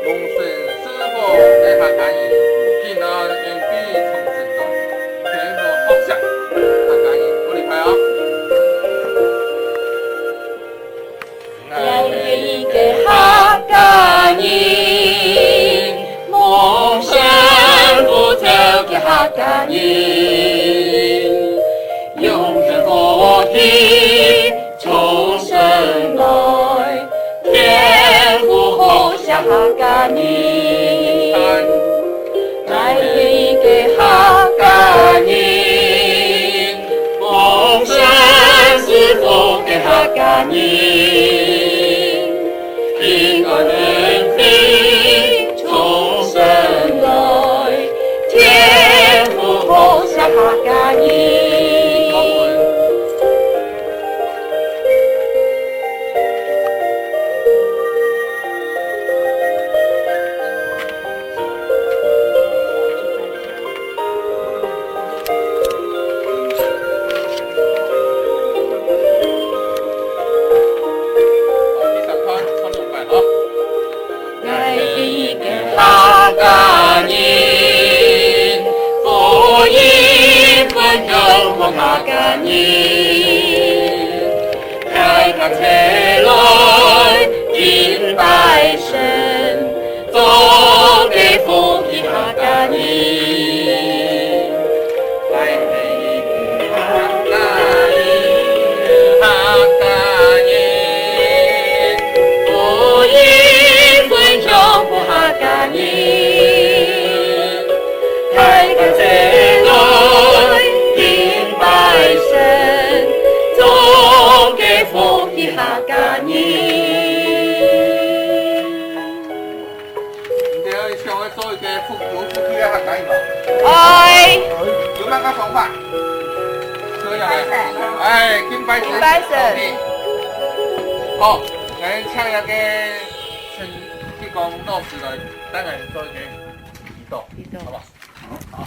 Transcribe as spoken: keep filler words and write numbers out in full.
豐盛生活个客家人，平安永遠常存在，天父福惜客家人，好，厲害哦！𠊎係一個客家人，蒙神呼召个客家人，用盡福氣重生來。 天父福惜客家人，𠊎係一個客家人，蒙神賜福个客家人，平安恩惠重生來，天父福惜客家人。 𠊎係一個客家人，福音分享分客家人，大家齊來敬拜神，做個福氣客家人。 客家人，福音分享分客家人，大家齊來敬拜神，做個福氣客家人。 你等一下想要做一個福，有福氣个客家人無？愛。有麼个想法？可以啊。哎，敬拜神。敬拜神。好，來請那個陳繼光老師來帶來做一個祈禱，祈禱。好不好？好。